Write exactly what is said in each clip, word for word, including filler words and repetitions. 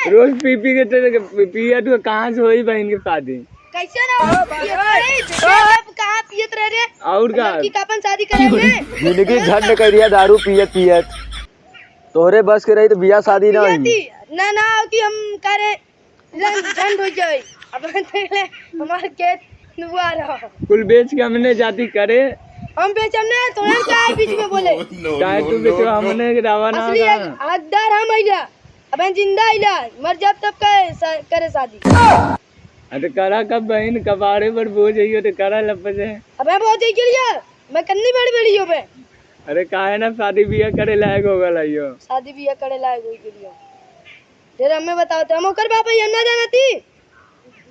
रोज पी पी के तेरे के पी-, पिया तू कहाँ से होई बहन के शादी? कैसे ना हो? पियत रहे, जब कहाँ पियत रहे रे? और का? लड़की का अपन शादी करे रे? जिंदगी झंड कर दिया दारू पियत पियत। तोहरे बस के रही तो बियाह शादी ना होई। ना, ना, कि हम करे झंड, झंड हो जाए। अब देख ले, हमार खेत नुआ रहा। कुल बेच के हमने जाति करे। हम बेच हमने, तोहरे का है बीच में बोले? चाहे तू बेचो, हमने के दावा ना असली होगा। हक-, हकदार हम अइला। अबे जिंदा अइला, मर जाब तब करे सा-, करे शादी। अरे करा कब बहिन, कबाड़े पर बोझ अइयो तो करा लपसे। अबे बोझ अइ के लिए, मैं कन्नी बड़ी बड़ी हो बे। अरे काहे ना शादी बियाह करे लायक हो गल अइयो। शादी बियाह करे लायक हो के लिए। फिर हमें बताओ, तो हम ओकर बाप ही हम ना जानती।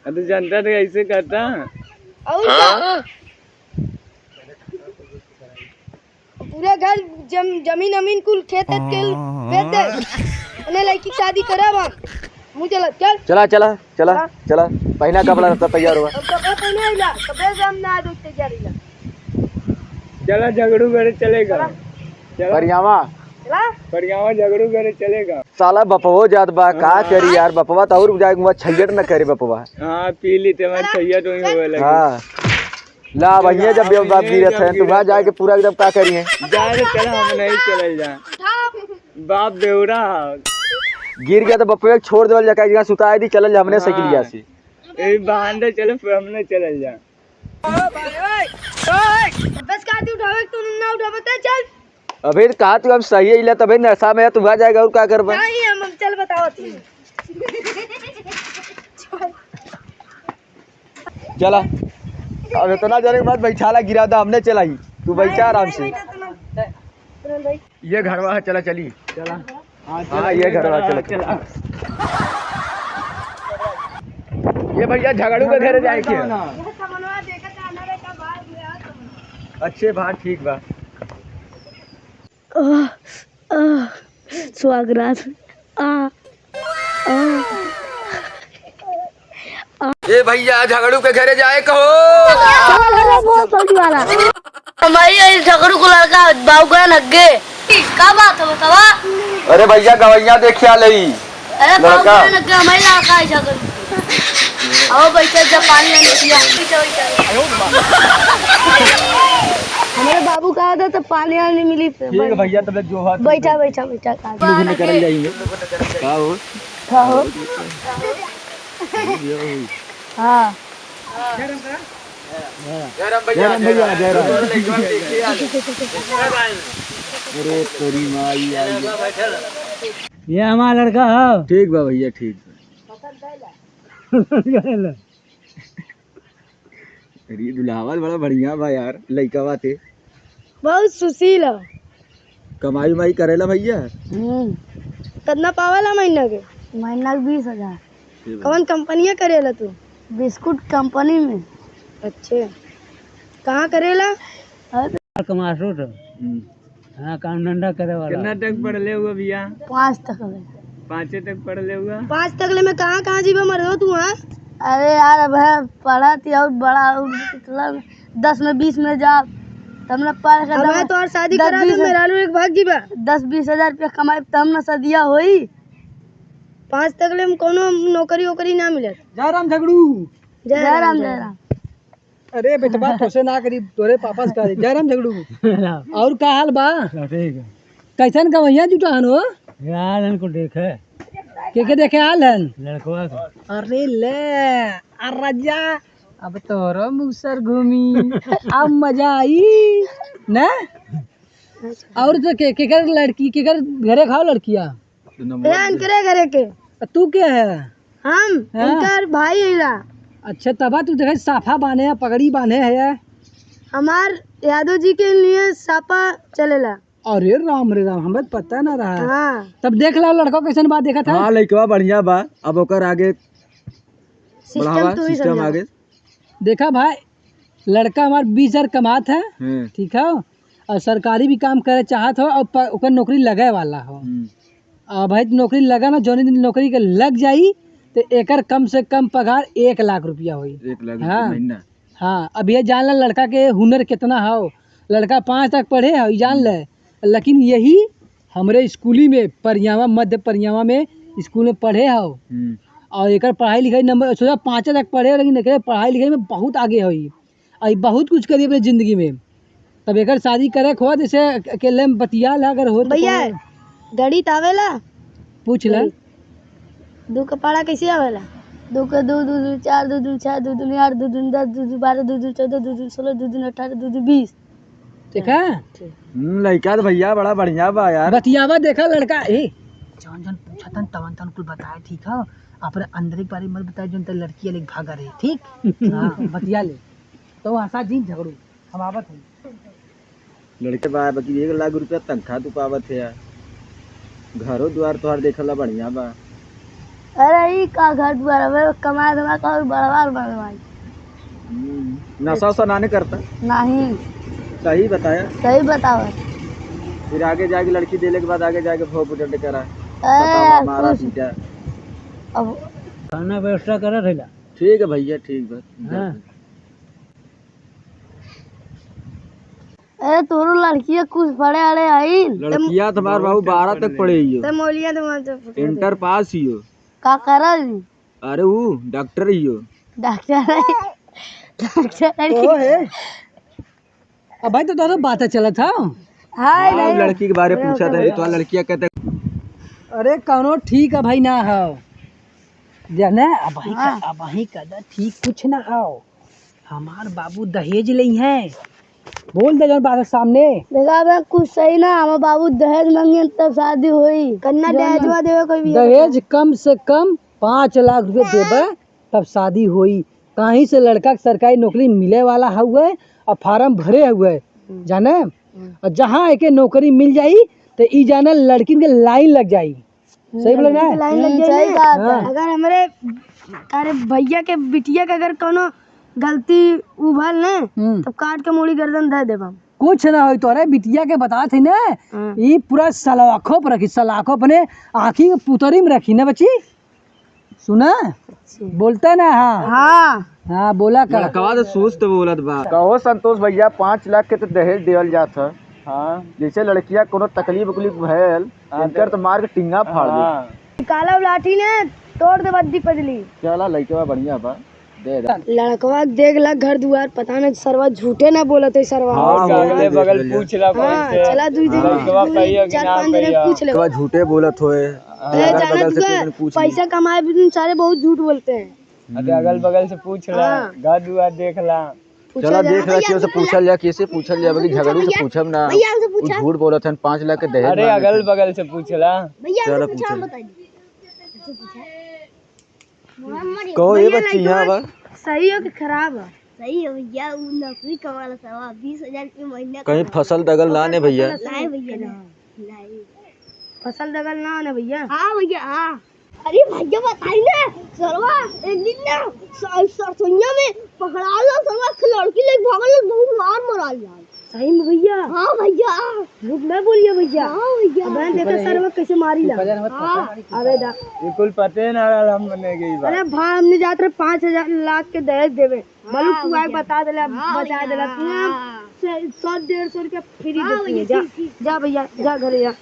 अरे जनता तो ऐसे करता। और का? पूरा घर, जम-, जमीन अमीन कुल खेत वेत के बेच दे। अपने लड़की की शादी करब हम। मुँह चला, चल। चला, चला, चला, हाँ। चला। पहना कपड़ा, सब तैयार हुआ। अब कपड़ा पहने आइला, कपड़े से हम ना दो तैयार आइला। चला, झगड़ू घरे चलेगा। चला। चला। करियावा। चला। करियावा झगड़ू घरे चलेगा। साला बपवो जात बा, का हाँ। करी यार, बपवा तो और जाए, हुआ छैयट न करे बपवा। हाँ, पी ली ते हमार चला। छैयट वहीं होवे लगे। हाँ। ला भैया, जब ये बाप गिरत है, तू वहाँ जाके पूरा एकदम का करिए? जा रे, चल, हम नहीं चलल जा। बाप बेवड़ा। गिर गया तो बप्पे छोड़ देवल जा, का जगह सुताए दी, चलल जा हमने हाँ। साइकिलिया से। ए, बहान दे, चलो, फिर हमने चलल जा। बस का तू उठावे, तू ना उठावे, ते चल। अबे कहा तू अब सही है, इला तबे नशा में है, तू वहाँ जाएगा और का करबा? नहीं, हम, हम चल बताओ तू। चला। अब इतना जने के बाद बैठाला गिरा दा, हमने चलाई। तू बैठा आराम से। ये घरवा है, चला चली। चला। हाँ, ये घरवा, चला, चला। ये भैया झगड़ू के घरे जाए के है। अच्छे बा, ठीक बा। आह, आह, स्वागराज, आ, आ। ए भैया, झगड़ू के घरे जाए कहो। चल, अरे, बहुत जल्दी वाला। हमारी ये झगड़ू को लड़का बाबू का नग्गे। का बात है बतावा? अरे भैया, गवैया देखिया लई। अरे लड़का। बाबू का नग्गे, हमारी लड़का है झगड़ू। आओ बैठे, जब पानी आने दिया। हमारे बाबू का आता तो पानी आने मिली। ठीक है भैया, तब जो हाथ बैठा, बैठा, बैठा, का लोग निकल जाएंगे। का हो? का हो? ये हो। हाँ। जय राम भैया, जय राम। अरे तोरी माई आई है। ये हमारा लड़का है। ठीक बा भैया, ठीक बा। अरे दुल्हावा बड़ा बढ़िया बा यार, लइका बाटे। बहुत सुशील है। कमाई उमाई करेला भैया? हम्म। कितना पावेला महीना के? महीना के बीस हजार। ठीक बा। कौन कंपनिया करेला तू? बिस्कुट कंपनी में। अच्छे। कहाँ करेला? अरे। कमासुत। हम्म। हाँ, काम धंधा करे वाला। कितना तक पढ़ले हुआ भैया? पाँच तक ले। पाँचे तक पढ़ले हुआ? पाँच तक ले में कहाँ, कहाँ जीबा मरदो तू, हाँ? अरे यार, अब है पढ़ा थी और बड़ा, और मतलब दस में बीस में जा, तब ना पढ़ के अब दस, है तो और शादी दस करा दे, बीस, मेहरारू एक भाग जीबा। दस बीस हजार रुपया कमाई तब ना सदिया होई। पाँच तक ले में कोनो नौकरी वोकरी ना मिले। जय राम झगड़ू। जय जय राम, राम, जय जय राम। राम। अरे बेटवा, तोसे ना करी, तोरे पापा से करी। जय राम झगड़ू। और का हाल बा? सब ठीक है। कैसन गवैया जुटान हो? यार, इनको देखे। के के देखे आल हन? लड़कवा के। अरे ले, आ राजा, अब तोरो मुसर घूमी, अब मजा आई, ना? और तो के, केकर लड़की, केकर घरे खाओ लड़किया? ए, इनकरे घरे के। आ, तू के है? हम, हाँ। इनकर भाई है ला। अच्छा, तबा तू देखे साफा बांधे है, पगड़ी बांधे है। हमार यादव जी के लिए साफा चलेला। अरे राम रे राम, हमें पता ना रहा। हाँ। तब देख ला लड़का कैसन बा, देखा था? हाँ, लइकवा बढ़िया बा। अब ओकर आगे सिस्टम बढ़ावा, तू ही सिस्टम समझा। आगे। देखा भाई, लड़का हमार बीस हजार कमात है, हम्म। ठीक है, और सरकारी भी काम करे चाहत हो और प-, ओकर नौकरी लगे वाला हो। हम्म। आ भाई, नौकरी लगा ना, जौने दिन नौकरी के लग जाई, तो एकर कम से कम पगार एक लाख रुपया होई। एक लाख रुपया हाँ। महीना। हाँ, अब ये जान ला लड़का के हुनर कितना हो। लड़का पाँच तक पढ़े हो, ई जान ले, लेकिन यही हमरे स्कूली में, परियावा, मध्य परियावा में स्कूल में पढ़े हौ। हम्म। और एकर पढ़ाई लिखाई नंबर, सोचा पाँच तक पढ़े, लेकिन एकरे पढ़ाई लिखाई में बहुत आगे हौ ई। और ई बहुत कुछ करी अपने जिंदगी में। तब एकर शादी करे के हो, जैसे अकेले में बतिया ला, अगर हो तो भैया, कहो। गणित आवेला? पूछ ले। गणित। दू के पहाड़ा कैसे आवेला? दू के दू, दू दू चार, दू दू छह, दू दू आठ, दू दू दस, दू दू बारह, दू दू चौदह, दू दू सोलह, दू दू अठारह, दू दू बीस। देखा? ठीक। हम्म, लइका तो भैया बड़ा बढ़िया बा यार। बतियावा देखा लड़का, ए, जौन जौन पूछत हन तवन तवन कुल बताए, ठीक है? अपने अंदर के बारे में मत बताए, जौन तक लड़की अलग भागा रहे, ठीक? हाँ, बतिया ले। तो हंसा जीन झगड़ू, हम आवत हन। लड़के बा, बाकी एक लाख रुपया तनख्वाह तू पावत है यार। घरो द्वार तोहार देखला बढ़िया बा। अरे, ई का घर द्वार हवे, कमाए धमाए का और बड़वार बनवाई। हम्म, नशा वशा नाने करता? नहीं। सही बताया? सही बतावा। फिर आगे जाके लड़की देले के बाद आगे जाके भोग उठंड करा। ए, सतावा, मारा, कुछ पीटा। अब खाना व्यवस्था करत है ला। ठीक है भैया, ठीक बा। हाँ। ए, तोरो लड़किया कुछ पढ़े अड़े आई? लड़किया तो हमार बाबू बारह तक पढ़े हियो। तो मौलिया तो वहाँ से पढ़े। इंटर पास हियो। का करल? अरे ऊ डॉक्टर हियो। डॉक्टर है? डॉक्टर है? ओ हे। अब भाई तो दोनों बातें चलत था। हाय हाँ, नहीं। लड़की के बारे अरे पूछा था, तो लड़किया कहते। अरे कौनो ठीक है भाई ना हो। जाने अब वही हाँ। अब वही कदा ठीक कुछ ना हो। हमार बाबू दहेज लेइ हैं। बोल दे जौन बात सामने। देखा बे, कुछ सही ना, हमार बाबू दहेज मांगे तब शादी होई। कन्या जो दहेजवा देवे कोई भी। दहेज कम से कम पाँच लाख रुपये देबे तब शादी होई। काहे से लड़का के सरकारी नौकरी मिले वाला हउए और फार्म भरे हउए, हम्म। जाने? हम्म। और जहाँ एके नौकरी मिल जाई तो ई जाने लड़किन के लाइन लग जाई। सही बोला ना? लाइन लग हम्म, जाई सही ना। बात है। हाँ। अगर हमरे, अरे भैया के बिटिया के अगर कोनो गलती उभल ने, हम्म। तो काट के मूड़ी गर्दन दे देब हम। कुछ ना होई तोरे बिटिया के, बता थी ने, हाँ। ई पूरा सलाखों पर रखी, सलाखों अपने आँखी के पुतरी में रखी ना बच्ची। सुना? अच्छा। बोलते ना, हाँ। हाँ। हाँ, बोला कर। लड़कवा तो सुस्त बोलत बा। कहो संतोष भैया, पाँच लाख के तो दहेज देवल जात है। हाँ। जैसे लड़किया कोनो तकलीफ उकलीफ भयल, हाँ, इनकर तो मार के टिंगा फाड़ दे। हाँ। निकाला लाठी ने, तोड़ दे बद्दी पजली। चला, लइकवा बढ़िया बा, दे दे। लड़कवा देख ला घर दुआर, पता नहीं सरवा झूठे ना बोलत है सरवा। हाँ, हाँ, हाँ, अगले बगल पूछ ला हाँ, कौन से। चला, दू दिन, हाँ। लड़कवा दू दिन, कहियो कि चार ना पाँच दिन कहियो। पूछ ले। लड़कवा झूठे बोलत होए। हाँ। अरे, अगल जानत बगल से हुआ, केहू पूछ पैसा ली। कमाए भी सारे बहुत झूठ बोलते हैं। अरे, अगल बगल से पूछ ला, हाँ। घर दुआर देख ला। पूछा चला, जा। देख ला, भैया, केहू से पूछल जा, केसे पूछल जा, बाकी भैया, झगड़ू से भैया, पूछब ना। भैया, हमसे उ पूछा। झूठ बोलत हन, पाँच लाख के दहेज अरे, मांगत अगल हन। बगल से पूछ ला। भैया, चला, हमसे पूछा, पूछा। हम बता दी। हमसे पूछा। कहो, ये भैया, बच्ची यहाँ बा। सही हो कि खराब हो? सही हो भैया, उ नौकरी कमाला सवा बीस हजार के महीना कहीं कमाला। फसल दगल ना ने भैया? फसल नहीं भैया, नहीं। नहीं। फसल दगल ना ने भैया? हाँ भैया, हाँ। अरे भैया बताई ना, सरवा एक दिन ना स-, सरसोइया में पकड़ा ला, सरवा एक लड़की लेके भागल, बहुत मार मराल यार। सही में भैया? हाँ भैया। झूठ ना बोलिए भैया। हाँ भैया। अब मैं देखा सरवा कैसे मारी ला। हाँ। अबे दा। ये कुल पते ना रहल हम बने गई बात। अरे भाई, हमने जात रहे पाँच हजार लाख के दहेज देवे। हाँ, बोलू तू आके भैया। बता देला, हाँ, बचा भैया, देला। तू हाँ, हम हाँ। से-, सौ डेढ़ सौ रुपया फ्री हाँ, देती भैया, है। जा, ठीक, ठीक। जा भैया, जा घरे जा।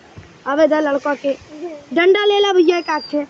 अबे दा लड़का के डंडा ले ला भैया एक आखे।